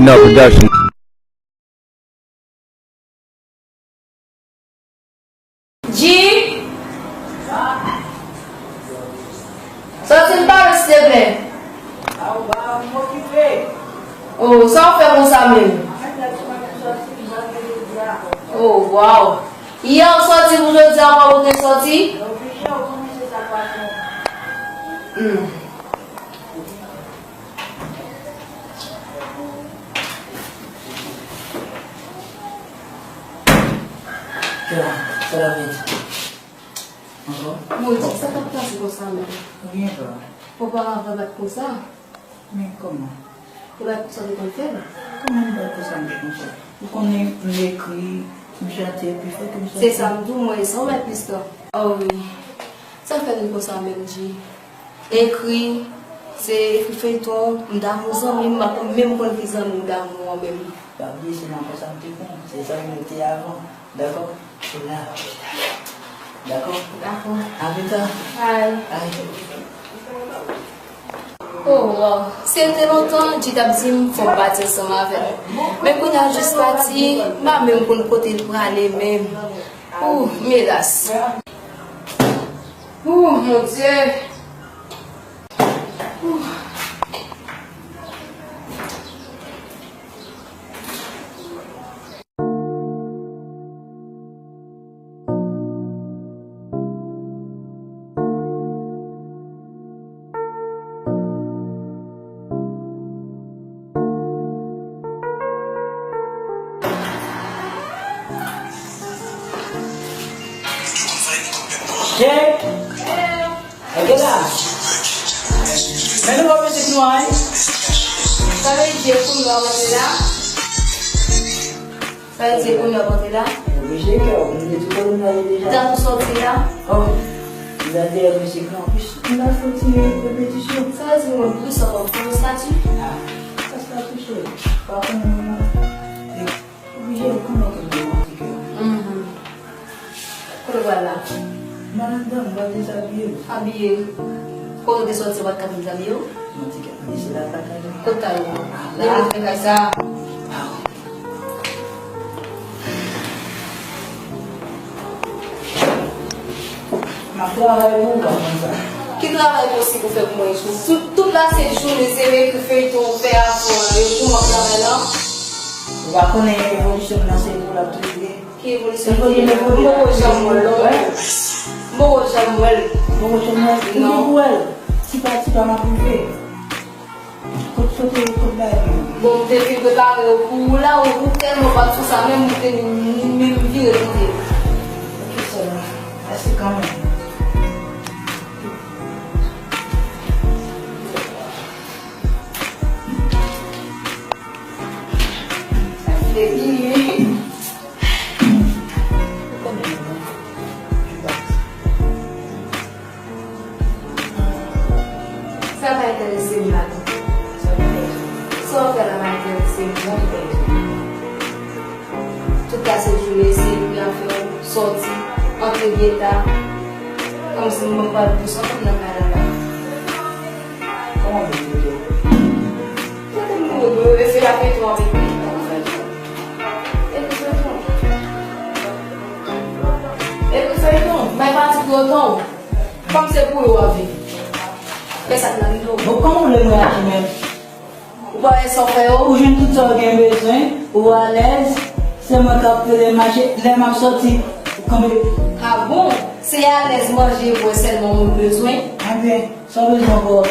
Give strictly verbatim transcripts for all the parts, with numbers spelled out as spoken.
Now Production. G. Sòti m pale, silvouplè. Oh, sa w fè konsa menm? Oh, wow. Yè w sòti pou jodi a, w pa pote sòti? Hmm. Kè la, sa la vle di? Ankò? Modi, sa k ap pase konsa menm? Anyen pa. Oparavan pa t konsa. Men kòman? Ou pa t konsa ou te konn fè l? Kòman m pa t konsa m te konn fè? Ou konnen m ekri, m chante, epi fè ke m chante. Se sa m di w, mwen, e sa w mèt plis tan. Oh wi. Sa fè l konsa menm, G. Ekri, se ekri feyton, m damou zanmi m, m pa konn menm konn ki zanmi w damou an menm. Pa bliye se nan konsa m te konn, se zanmi m te avan, dakò? Se la. Dakò? Dakò. A pita. Ay. Ay. Oh, wow. Si l te lontan, G t ap di m fò m pati ansanm avè l. Men kounye a l jis pati, m pa menm konn kote l prale menm. Ooh, m elas. Ooh, mon Dieu. Ooh. Che! Gade la. Men nouvo mizik nou an, wi. Sa vle di kounye a w antre la? Sa vle di kounye a w antre la? Oblije kè w, m te di kote m prale deja. Ou ta tou sòti la? Oh, m ta dèyè mizik lan. Anplis, m ta fè yon ti repetisyon. Sa vle di mwen plis ankò, fè yon estati? Ah, sa estati, cheri. Pa konnen mwen. Oblije, ou konnen ke m te manti kè. Mhm. Kote w pral la? M pral anndan, m pral dezabiye m. Abiye. Kote w te sòti, ou pa t ka dezabiye w? Manti kè, m isi la, pa kay la. Kote kay ou? La. Depi w te fè kay sa. M ap travay pou ou, pa konn sa. Ki travay posib ou fè pou mwen, Ichou? Tout, tout la se jounen, se ekri feyton, fè afè, e pou mwen travay la? Ou pa konnen evolisyon m nan se pou l ap toujou ye. Ki evolisyon? Evolye, evolye. M poko janm wè l non. M poko janm wè l. Ou poko janm wè l? Non. Ou wè l? Tipa, tipa m ap rive. Kot sote, kot bagay yo? Bon, m te vin prepare yo pou ou la, ou, ou tèlman bat sou sa, menm ou te menm vire kote. Ok, sè, mèsi kanmenm. Sa vle di, sa pa enterese m la non. Sa w fè la pa enterese m non. Tout la se jounen, se li ki ap fè w sòti, antre byen ta. Kòmsi m pral plis ankò nan kay la la. Kòman w vin kote w? Kote m kote w? Eseye ap fè tou avèk li. Ekri feyton. Ekri feyton. Bay pati pou yo non. Kòm se pou yo w ap viv. Fè sa k nan mitan w. Bon, kòman w vle m reyaji menm? Ou pa wè sa w fè yo? Ou jwenn tout sa w gen bezwen, ou alèz, se mwen k ap rele mache, lè m ap sòti, ou kanpe. A bon? Se alèz manje bwè sèlman moun bezwen? Enben, sa w bezwen ankò?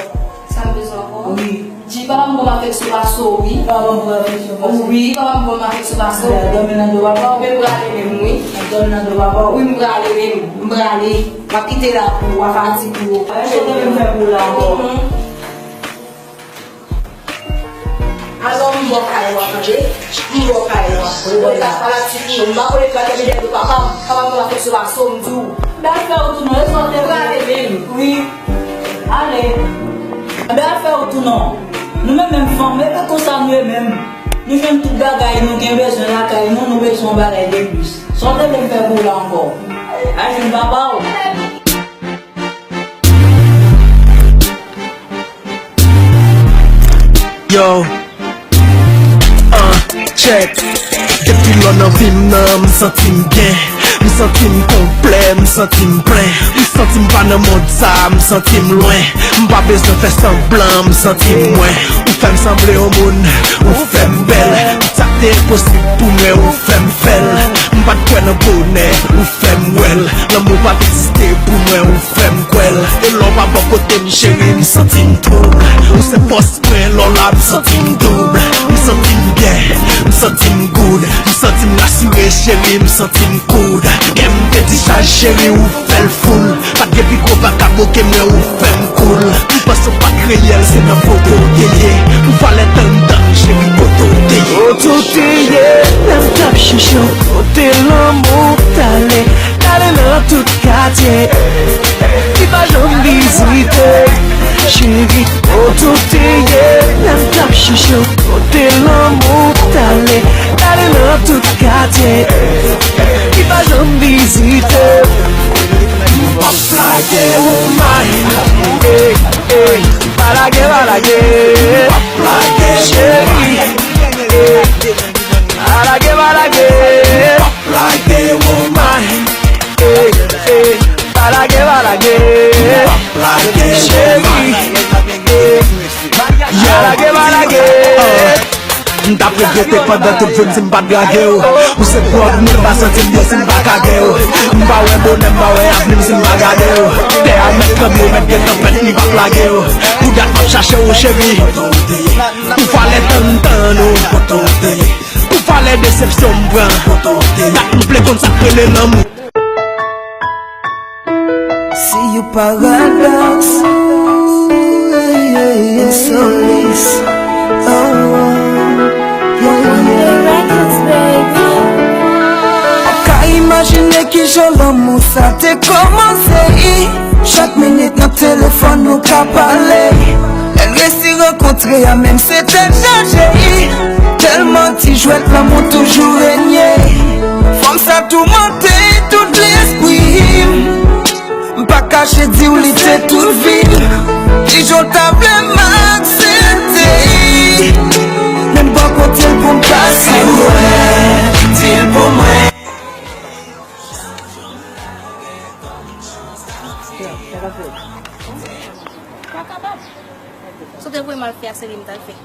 Sa m bezwen ankò? Wi. Di papa m ban m afeksyon pase w, wi. Papa m ban m afeksyon pase w? Wi, papa m ban m afeksyon pase w. Enben, al dòmi nan do papa w. Mwen prale menm, wi. Al dòmi nan do papa w. Wi, m prale menm. M prale. M ap kite la pou ou, a fati pou ou. Sa w te vin fè pou ou la ankò? Mhm. Alò, m bò kay la, tande? M bò kay la. Ou ta pale ti pou yo. M pa konn pa tande dèyè papa m. Papa m la fè sou aso, m di w. M al fè w tounen, e sa w te prale menm. Wi. Ale. M al fè w tounen. Nou menm menm fanm, e pa konsa nou ye menm. Nou jwenn tout bagay nou gen bezwen lakay nou, nou bezwen yon bagay de plis. Sa w te vle m fè pou w la ankò? Al jwenn papa w. Yo. Check. Depi lò nan vi m nan, m santi m byen. M santi m konplè, m santi m plen. M santi m pa nan mond sa, m santi m lwen. M pa bezwen fè sanblan, m santi m mwen. Ou fè m sanble yon moun, ou fè m bèl. Tout sa k te enposib pou mwen, ou fè m fè l. M pa t kwè nan bonè, ou fè m wè l. Lanmou pa t egziste pou mwen, ou fè m kwè l. E lè w pa bò kote m, cheri, m santi m twouble. Ou se fòs mwen, lè w la, m santi m doub. M santi m byen, m santi m good. M santi m rasire, cheri, m santi m cool. Kè m te dichaj, cheri, ou fè l full. Pa t gen pi gwo vakabon ke mwen, ou fè m cool. M panse w pa t reyèl, se nan foto w te ye. Ou valè tann tan, cheri, kote w te ye? Kote w te ye? Lè m t ap chèche w, kote lanmou w t ale? T ale nan tout katye ki pa janm vizite. Cheri, kote w te ye? Lè m t ap chèche w, kote lanmou w t ale? T ale nan tout katye ki pa janm vizite. M p ap lage w, my. Ey, ey, pa lage, pa lage. M p ap lage w, cheri. Ey, pa lage, pa lage. M p ap lage w, my. Ey, ey, pa lage, pa lage. M p ap lage w, cheri. Ey, pa lage, pa lage. M t ap regrete pandan tout vi m si m pa t drage w. Ou se pwòp, m pa santi m byen si m pa kage w. M pa wè bonè, m pa wè avni m si m pa gade w. Tè a mèt tranble, mèt gen tanpèt, m p ap lage w. Pou dat m ap chache w, cheri. Pou valè tann tan nou. Pou valè desepsyon m pran. Dat m vle konn sa k rele lanmou. See you, Paradox. Insolis. Oh, yeah, yeah. Records, baby. Ou ka imajine kijan lanmou sa te kòmanse. Chak minit nan telefòn nou ka pale. Lè n resi rankontre a, menm se tèt chaje. Tèlman ti jwèt, lanmou toujou renye. Fanm sa toumante tout lespri m. M pa kache di w li te tout vi m. Kijan w ta vle m aksepte? Men m bò kote l pou m pase. Di l pou mwen. Sa w te voye m al fè a, se li m t al fè.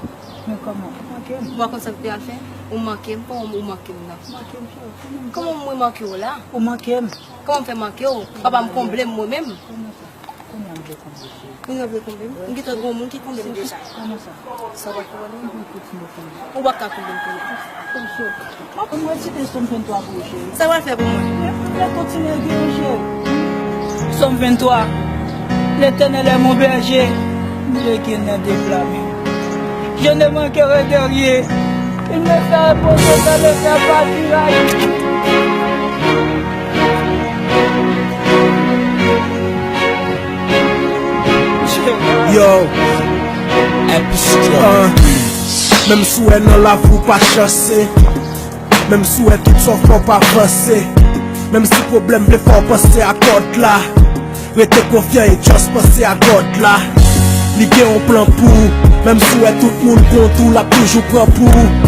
Men kòman? Ou manke m? Ou pa konn sa m te al fè? Ou manke m? Kòman ou manke m nan? Ou manke m, frè. Kòman mwen manke w la? Ou manke m. Kòman m fè manke w? Papa m konble m mwen menm. Kòman sa? Kounye a m vle konble w, cheri. Kounye a w vle konble m? M gentan gen yon moun ki konble m deja. Kòman sa? Sa w pa konprann? Ou kontinye konble. Ou pa ka konble m kounye a. Kòm sòt. M ap resite Sòm venntwa pou ou, cheri. Sa w ap fè pou mwen? Mwen kontinye gen yon cheri. Sòm venntwa. L'Éternel est mon berger, je ne déplaire. Je ne manquerai de rien. Il me fait reposer dans les verts pâturages. Yo. Ah. Menm si w wè nan lavi w pa chanse, menm si w wè tout sa w fè w pa vanse, menm si pwoblèm vle fè w panse a God la, rete konfyan e just panse a God la. Li gen yon plan pou ou, menm si w wè tout moun kont ou, l ap toujou pran pou ou.